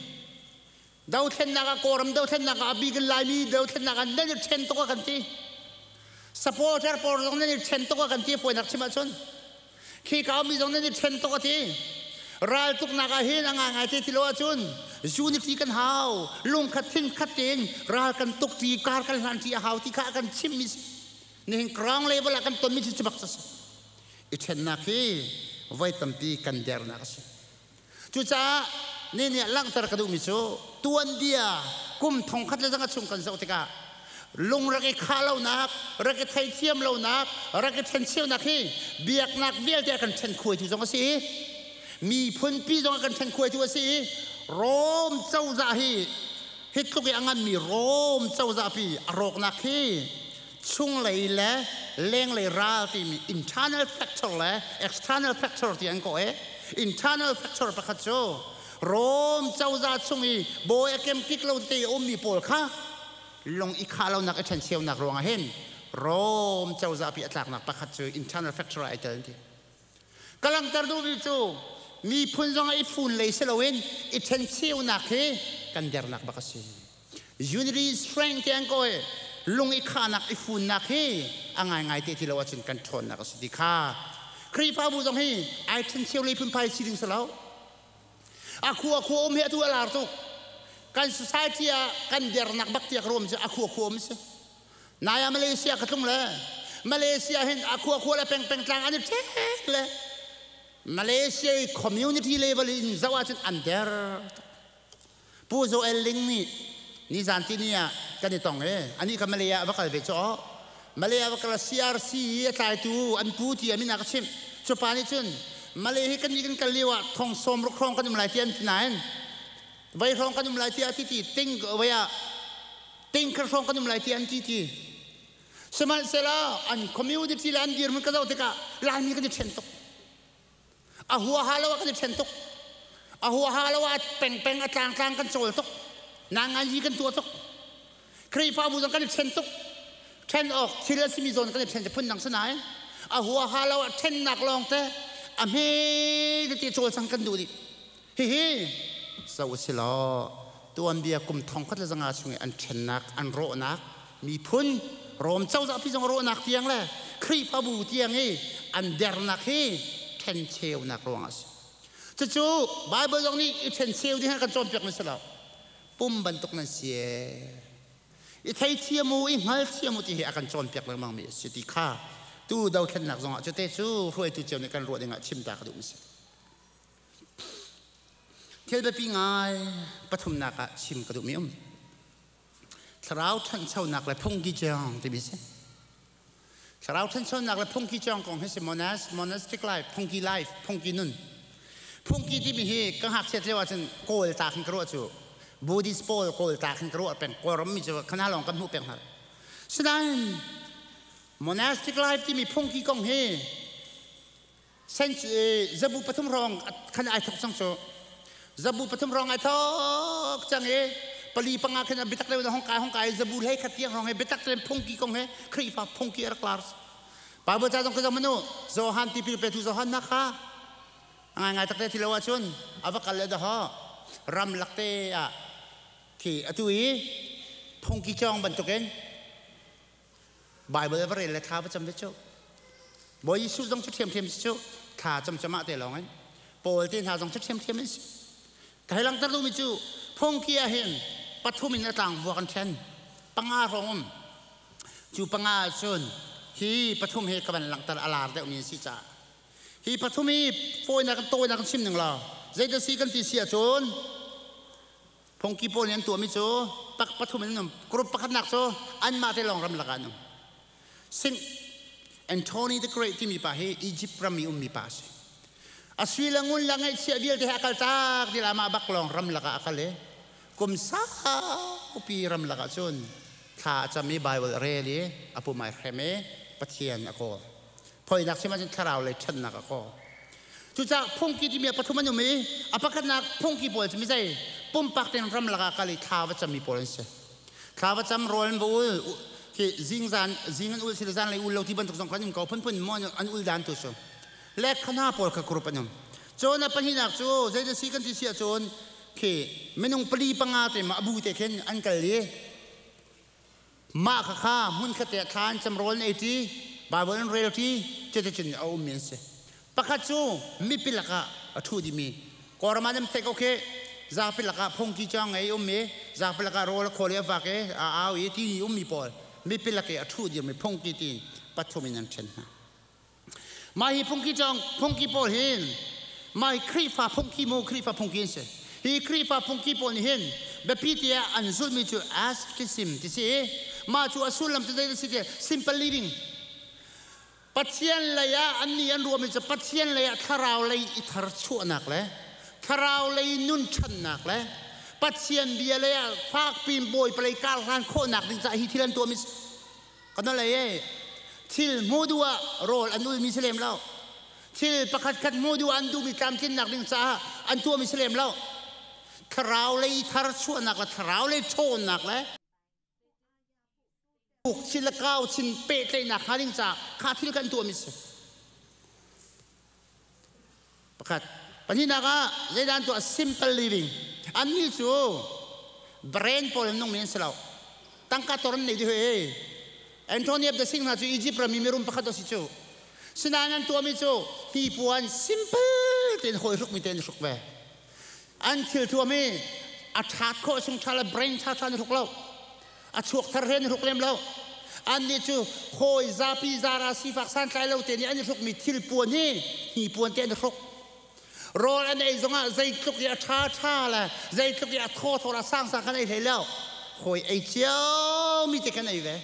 Dothlennak ah Kawlram dothlennak ah a bik in Laimi dothlennak ah nan i ṭhen tuk a kan ti. Supporter pawl zong nan i ṭhen tuk a kan ti fawinak chim ahcun. Khi ka mi zong nan i ṭhen tuk a ti. Raltuknak ah hin a ngaingai te ti lo ahcun unity kan hau, lungkhat thinkhat tein ral kan tuk ti, kar kan hlan ti a hau ti kha a kan chimmi si. Nihin ground level ah kan tonmi cu bak si. I ṭhennak hi voi tampi kan dernak a si. Cucaah ni nih langhter ka duhmi cu tuanbia kum thongkhat le zanga chung kan zoh tikah lung rak i khah lonak, rak i theithiam lonak, rak i ṭhencheunak hi biaknak vialte a kan ṭhen khuaitu zong a si i miphun pi zong a kan ṭhen khuaitu a si i Rom cozah hi hi tluk i a nganmi Rom cozah pi a rawknak hi chunglei le lenglei ral timi internal factor le external factor ti an kawh i internal factor pakhat cu Rom cozah chung i bawi a kemkik lo te i ummi pawl kha lung i khah lonak i ṭhencheunak ruangah hin Rom cozah pi a tlaknak pakhat cu internal factor ah ai tel an ti. Ka langhter duhmi cu miphun zong i fun lei si loin i ṭhencheunak hi kan dernak bak a si. Unity strength ti an ko i lung i khahnak i funnak hi a ngaingai te ti lo ahcun kan ṭhawnnak a si ti kha Khrihfabu zong hi ai ṭhencheu lei phunphai si ding si lo. A khua khua um hi atu a lar tuk. Kan society ah kan dernak bak tiah ka ruam cu a khua khua um si. Nai ah Malaysia ka tlung le Malaysia hin a khua khua le peng peng tlang an i ṭhek le Malaysia i community level in zoh ahcun an der tuk. Pu Joel Ling nih nizan tini ah kan i tong i anih kha Malay ah va kal ve caw. Malay ah va kal CRC i a tlaitu an pu ti a min a ka chimh. Cu pa nih cun Malay hi kan nih kan kal lio ah thong sawm ruk hrawng kan um lai ti an ti nain vai hrawng kan um lai ti a ti ti ting vai ah ting khat hrawng kan um lai ti an ti ti. Sihmanhsehlaw an community le an dirhmun ka zoh tikah Laimi kan i ṭhen tuk. A huaha lo ah kan i ṭhen tuk. A huaha lo ah pengpeng a tlangtlang kan cawl tuk. Nanganyi kan tuah tuk. Khrihfabu zong kan i ṭhen tuk. Ṭhen awk thil a simi zawn kan i ṭhen phun dang si nain a huaha lo ah ṭhennak lawng te a hme tete cawlcang kan duh dih. Hihi zo si law tuanbia kum thong khat le zanga chung i an ṭhennak an rawhnak miphun Rom cozah pi zong rawhnak tiang le Khrihfabu tiang i an dernak hi ṭhencheunak ruangah a si. Cucu Bible zong nih i ṭhencheu ding kan cawnpiak mi si lo. Pum bantuk nan si ee. I theithiam u, i hngalthiam u ti hi a kan cawnpiak lengmang mi a si ti kha tu dothlennak zongah cute cu hruaitu cio nih kan ruah dingah chim ta ka duh mi si. Thil biapi ngai pathumnak ah chim ka duhmi um. Thlarau ṭhanchonak le phungki ciang timi si. Thlarau ṭhanchonak le phungki ciang kong hi si monastic life, phungki life, phungki nun. Phungki timi hi ka ngakchiat lio ahcun kawl ta khin ka ruah cu. Buddhist pawl kawl ta khin ka ruah peng. Kawlram mi cu khana lawng kan hmuh peng hna. Sinain monastic life timi phungki kong hi Zabu pathum hrawng khan ai thok cang cu. Zabu pathum hrawng ai thok cang i pali panga khin biatak le hong kai hong kai zabu hlei khat tiang hrawng he biatak le phungki kong he Khrihfa phungki a rak lar. Bible ca zong ka zong manu Johan tipil petu Johan na kha ngai ngai takte thilo ahcun a va kal le dah ram lak te ah khi atu i phungki cawng bantukin Bible va rel le thla va cam ve cu. Bawi Jesuh zong cu ṭhiamṭhiam si cu thla cam cam ah te lawng in Paul te hna zong cu ṭhiamṭhiam an si. Ka hei langhter duhmi cu phungki ah hin pathum in a tlang vuak an ṭhen. Panga hrawng um. Cu panga ahcun hi pathum hi ka van langhter a lar deuhmi an si caah hi pathum hi fawinak tawinak in chim ning law zeidah si kan ti si ahcun Phungki pawl nih an tuahmi cu pak pathum in an um. Group pakhatnak cu anmah te lawng ramlak ah an um. Saint Anthony the Great timi pa hi Egypt ram i ummi pa a si. A sui le ngun le ngaihchiah vialte he a kal tak ti amah bak lawng ramlak ah a kal i kum saupi ramlak ah cun thla a cam i Bible a rel i a pum ai hrem i Pathian a kawl. Phoinak chim ahcun thlarau lei ṭhatnak a kawl. Cucaah phungki timi ah pathum an um i a pakhatnak phungki pawl cu mizei pumpak tein ramlak ah kal i thla va cammi pawl an si. Thla va cam rawl an va ul khi zingzan zing an ul sile zanlei ul lo ti bantuk zong kha an um ko phunphun maw an ul dan tu cu. Le khana pawl kha group an um. Cun a pahnihnak cu zeidah si kan ti si ahcun khi minung pali panga te ma abu te khin an kal i Mah khakha hmunkhat te ah thla an cam rawl an ei ṭi, Baibal an rel ṭi, cuticun a ummi an si. Pakhat cu mipi lakah a ṭhu dihmi Kawlram ah nan theih ko khi zapi lakah phungki cu ngei um i zapi lakah rawl a khawl i a vak i a au i ti ummi pawl mipi lak i a ṭhu dirmi phungki tiin pathum in an ṭhen hna. Mah hi phungki cawng phungki pawl hin mah hi Khrihfa phungki mu Khrihfa phungki an si. Hi Khrihfa phungki pawl nih hin biapi tiah an zulhmi cu asceticism ti si i mah cu a sullam cu zei si ti simple living Pathian lei ah annih an ruahmi cu Pathian lei ah thlarau lei i tharchuahnak le thlarau lei nun ṭhannak le Pathian bia lei ah fakpi in Bawipa lei kar hlan khawhnak ding caah hi thil an tuahmi Kan lei e thil hmu duh ah rawl an ulmi si lem lo. Thil pakhat khat hmu duh ah an duhmi tlamtlinnak ding caah an tuahmi si lem lo. Thlarau lei thar chuahnak le thlarau lei ṭhawnnak le thil le kau chin pehtlaihnak hnga ding caah kha thil kan tuahmi si. Pakhat. Pahnihnak ah zeidah an tuah? Simple living. Annih cu Brand pawl an nung mi an si lo. Tangka tor an nei di hoi. Anthony of the Sing hna cu Egypt ram i mirum pakhat a si cu. Sinain an tuahmi cu hnipuan simple tein hawi hrukmi te an hruk ve. An thil thuam i a ṭhat khawh chung ṭha le brain ṭha ṭha an hruk lo. A chuak thar he an hruk lem lo. Annih cu hawi zapi zara sifak santlai lo te nih an i hrukmi thil puan hi hnipuan te an i hruk. Rawl an ei zongah zeitluk i a ṭha ṭha le zeitluk i a thaw thaw le a sang sang kan ei hlei lo. Hawi ei ciomi te kan ei ve.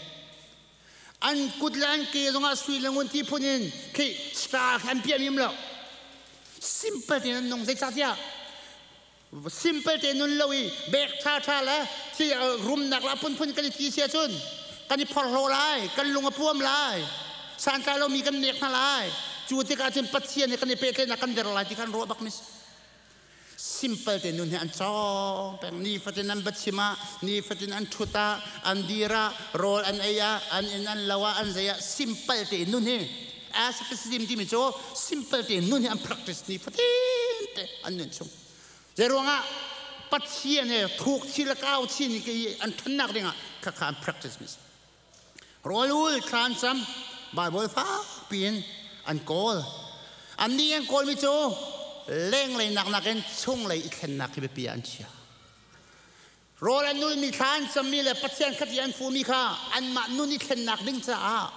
An kut le an ke zongah sui le ngun ti phun in khi star an piah mi lo. Simple tein an nung zeicahtiah simple tein nun lo i bek ṭha ṭha le thi rumnak la phunphun kan i ti si ahcun kan i phorhlaw lai, kan lung a puam lai, santlai lomi kan nek hna lai. Cu tikah cun Pathian he kan i pehtlaihnak kan der lai ti khan ruah bak mi simple te nun he an cawng peng. Nifatin an biachim ah, nifatin an ṭhut ah, an dir ah, rawl an ei ah, an inn an lo ah, an zei ah, simple te nun hi asceticism timi cu simple te nun hi an practice nifatin te an nun chung. Zeiruangah Pathian he thuk chin le kau chin i an ṭhannak dingah khakha an practice mi si. Rawl ul thla an cam, Bible fakpi in an kawl. Annih an kawlmi cu lenglei nak nakin chunglei i thlennak hi biapi ah an chia. Rawl an ulmi thla an cammi le Pathian khat i an fumi kha anmah nun i thlennak ding caah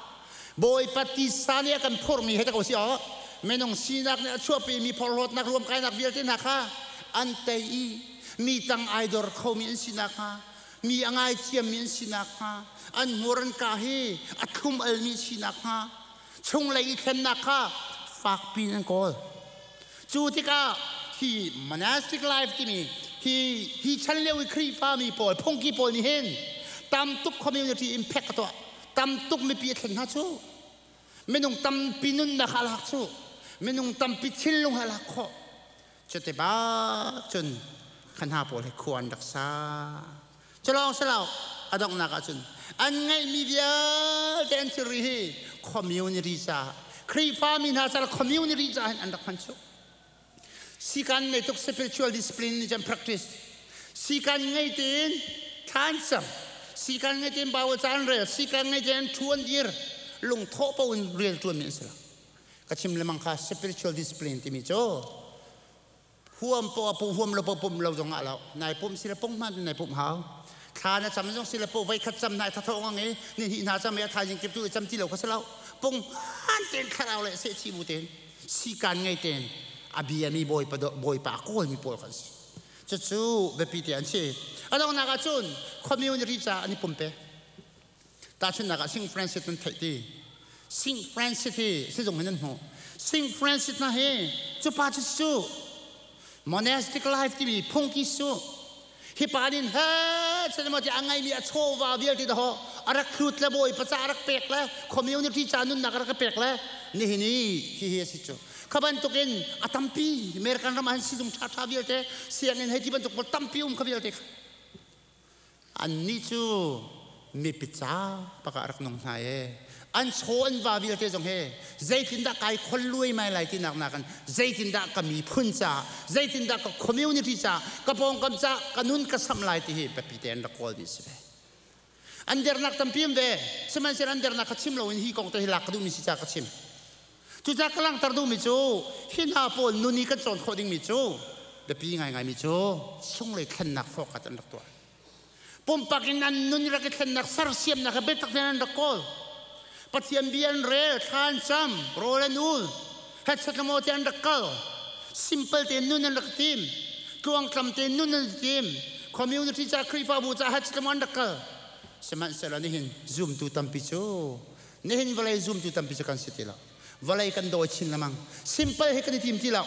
Bawipa tisa nih a kan phurhmi he ta ko si aw minung sinak nih a chuahpimi phorhlawtnak ruamkainak vialte hna kha an tei i mi tang ai dor khomi an si nakhnga, mi a ngaithiammi an si nakhnga, an hmur an ka hi a thlum almi si nakhnga chunglei i thlennak kha fakpi in an kawl. Cu tikah hi monastic life timi hi hi chan lio i Khrihfami pawl phungki pawl nih hin tam tuk community impact a tuah, tam tuk mipi a thlen hna cu, minung tampi nunnak a lak cu, minung tampi thinlung a lak khawh. Cuti bak cun kha hna pawl hi khua an rak sa. Culawng si lo, a donghnak ah cun an ngeihmi vialte an thilri hi community caah, Khrihfami hna caah, community caah hin an rak hman chuk. Sikan ngei tuk, spiritual discipline nih cun practice. Sikan ngei tein thla an cam. Sikan ngei tein Bible ca an rel. Sikan ngei tein an thu an dir. Lungthawh po in rian ṭuanmi an si lo. Ka chim lemang kha, spiritual discipline timi cu huam po a pu huam lo po pum lo zong ah lo nai pum si le pung hman nai pum hau. Thla na cam zong si le po voi khat cam nai thatho ngang i ni hnih hna cam i a thaizing kip tu i cam ti lo kha si lo. Pung han ten thlarau le se chi bu ten sikan ngei ten a bia mi bawipa bawipa kawl mi pawl kan si. Cucu biapi te an si. Adongnak ah cun community ca an i pumpe. Tahchunhnak ah Sing Francis nan theih ti. Sing Francis hi sizung in an hmuh. Sing Francis hna hi cu pa cu cu monastic life timi phungki su hi pa nin he cinema ti a ngaimi a chawva vialte da ho a rak hlut le bawi paca a rak pek le community ca nunnak a rak pek le nihin i hi hi a si cu. Kha bantukin a tampi American ram ah hin sizung ṭha ṭha vialte, sianginn hei ti bantuk pawl tampi um kha vialte kha annih cu mipi ca pakah rak nung hna e. An chaw an va vialte zong he zeitindah kai khol luai mai lai tinak nakin zeitindah ka miphun ca, zeitindah ka community ca, ka pawngkam ca ka nun ka samh lai ti hi biapi te an rak kawl mi si ve. An dernak tampi um ve, sihmanhsehlaw an dernak kha chim loin hi kong te hi lak ka duhmi si ca ka chim. Cucaah ka langhter duhmi cu hi hna pawl nun i kan cawn khawh dingmi cu biapi ngaingaimi cu chunglei thlennak fawkat an rak tuah. Pumpak in an nun i rak i thlennak sersiamnak he biatak tein an rak kawl. Pathian bia an rel, thla an cam, rawl an ul, hetchet le maw te an rak kal. Simple tein nun an rak tim. Tluangtlam tein nun an tim. Community ca, Khrihfabu ca hetchet le maw an rak kal. Sihmanhsehlaw nihin zumtu tampi cu, nihin vawlei zumtu tampi cu kan si ti lo. Vawlei kan dawi chin lengmang. Simple hi kan i tim ti lo.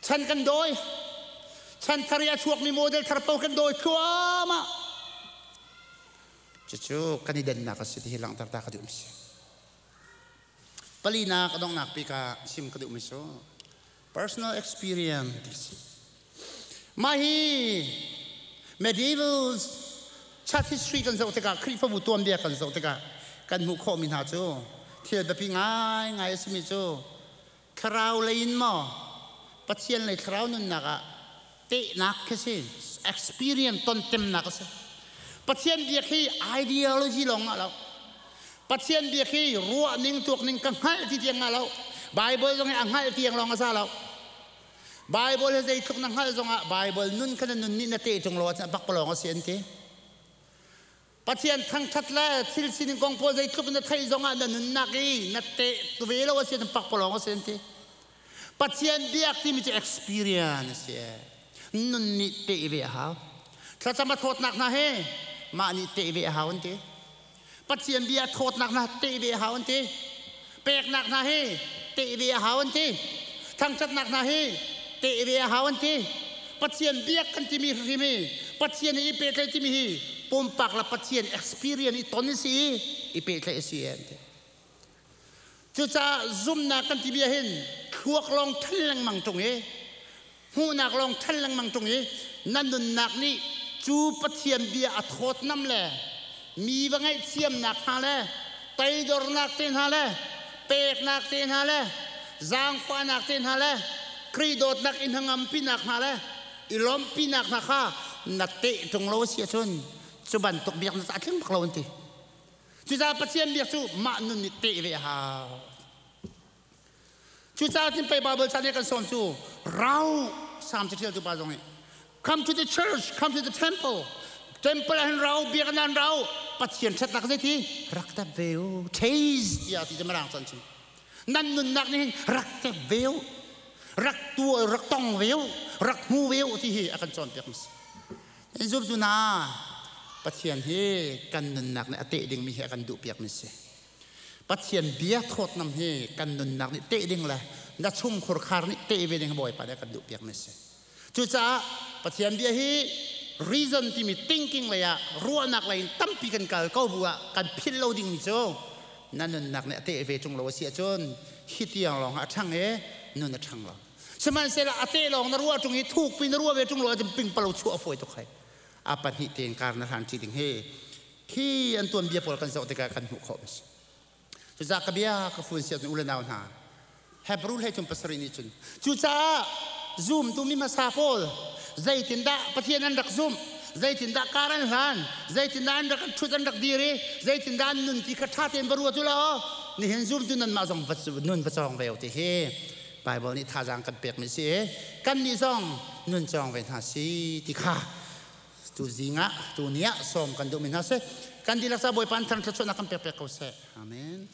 Chan kan dawi. Chan thar i a chuakmi model thar paoh kan dawi thluahmah. Cucu kan i dennak a si ti hi langhter ta ka duh mi si. Palinak a donghnak bik ah chim ka duh mi cu personal experience ti si. Mah hi medieval church history kan zoh tikah, Khrihfabu tuanbia kan zoh tikah kan hmuh khawhmi hna cu thil biapi ngaingai a simi cu thlarau lei in maw, Pathian lei thlarau nunnak ah Tehnak khi si, experience tontemnak a si. Pathian biak hi ideology lawng ah lo. Pathian biak hi ruah ning tuak ning ka hngalh ti tiang ah lo. Bible zong hi a hngalh tiang lawng a za lo. Bible hi zeitluk na hngalh zongah Bible nun kha na nun nih na teh ṭung lo ahcun bak palawng a si an ti. Pathian thangṭhat le thil sining kong pawl zeitluk na theih zongah na nunnak i na teh ve lo a si ahcun pakpalawng a si an ti. Pathian biak timi cu experience a si. Nun nih teh ve a hau. Thlacam a thawtnak hna he mah nih teh ve a hau an ti. Pathian bia thawtnak hna teh ve a hau an ti. Peknak hna hi teh ve a hau an ti. Thangṭhatnak hna hi teh ve a hau an ti. Pathian biak kan timi hrim hi Pathian i pehtlaih timi hi pumpak le Pathian experience i ton si i i pehtlaih a si an ti. Cucaah zumnak kan ti bia hin thluak lawng ṭhan lengmang ṭung i hmuhnak lawng ṭhan lengmang ṭung i na nunnak nih cu Pathian bia a thawtnam le mi va ngaihthiamnak hna le toidornak te hna le peknak te hna le zaangfahnak te hna le Khrih dawtnak i hnangampinak hna le i lawmhpinak hna kha na teh ṭung lo a si ahcun cu bantuk biaknak cu a tling bak lo an ti. Cucaah Pathian biak cu mah nun nih teh ve a hau. Cucaah cun pei Bible ca nih kan sawm cu rau Salm caṭialtu pa zong nih come to the church, come to the temple. Temple ah hin rau, biakinn ah hin rau. Pathian ṭhatnak zeiti rak tep ve u. Taste tiah ti cu mirang cun chim. Nan nunnak nih hin rak tep ve u. Rak tu rak tong ve u. Rak hmu ve u ti hi a kan cawnpiak mi si. Zumtu hna, Pathian hi kan nunnak nih a teh dingmi hi a kan duhpiakmi si. Pathian bia thawtnam hi kan nunnak nih teh ding le na chungkhur khar nih teh ve ding Bawipa nih a kan duhpiakmi si. Cucaah Pathian bia hi reason timi thinking lei ah ruahnak lei in tampi kan kal ko bu ah kan philh lo dingmi cu na nunnak nih a teh ve ṭung lo a si ahcun hi tiang lawng ah a ṭhang i nun a ṭhang lo. Sihmanhsehlaw a te lawng na ruah ṭung i thukpi na ruah ve ṭung lo ahcun pingpalo chuah a fawi tuk hai. A pahnih tein kar na hlan ṭi ding hi khi an tuanbia pawl kan zoh tikah kan hmuh khawh a si. Cucaah ka bia ka fun siat u le nau hna Hebrew hlei thum pasarih nih cun cucaah zumtu mi hmasa pawl zeitindah Pathian an rak zumh zeitindah kar an hlan zeitindah an rak ṭhut an rak dir i zeitindah an nun ti kha ṭha tein va ruat u law nihin zumtu nanmah zong nun va cawng ve u ti hi Bible nih thazaang kan pekmi si i kannih zong nun cawng ve hna si ti kha tu zing ah tu ni ah sawm kan duhmi hna si. Kan dihlak sa Bawipa an thang thluachuahnak kan pek pek ko seh. Amen.